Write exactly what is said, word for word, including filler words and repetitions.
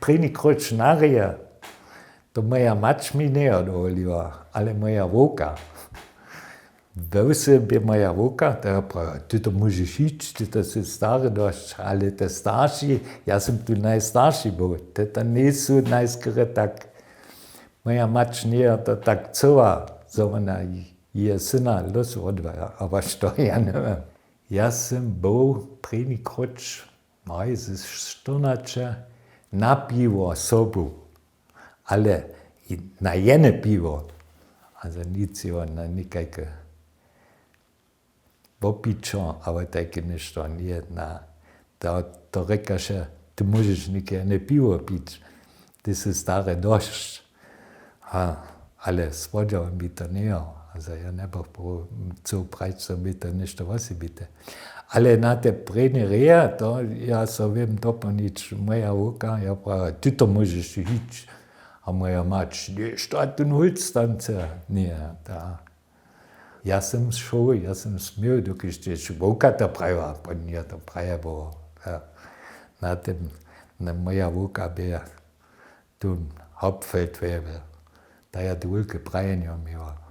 prěni króć na reje, to moja mać mi njejo dowoliła, ale moja wowka. We wsy bě moja wowka, to ja prawa, ty to móžeš hić, ty to sy stary dosć, ale te starši, ja sym tu najstarši był, te to njejsu najskóre tak, moja mać njejo to tak chcyła, zo wona jeje syna los wodwaja abo što, ja njewěm. Ja sym był prěni króć maj ze štyrnaće na piwo sobu, ale na jene piwo, a za nic jeho na někajke wopićo abo tajke něšto njeje na, to rěkaše, ty móžeš někajne piwo pić, ty sy stary dosć. Ale słodźało mi to njejo, a za ja njebych chcał prajić, zo bě to něšto wosebite. Ale na te prěnje reje to ja so wěm dopolnić, moja wowka ja prawa, ty to móžeš hić, a moja mać, něšto a ten hólc tamce njeje. Ja sym šoł, ja sym směł, dokelž tež wowka to prajiła, po nje to praje było. Na tym moja wowka bě tu hopfelt wjebel, ta ja tu wulke prajenjo měła.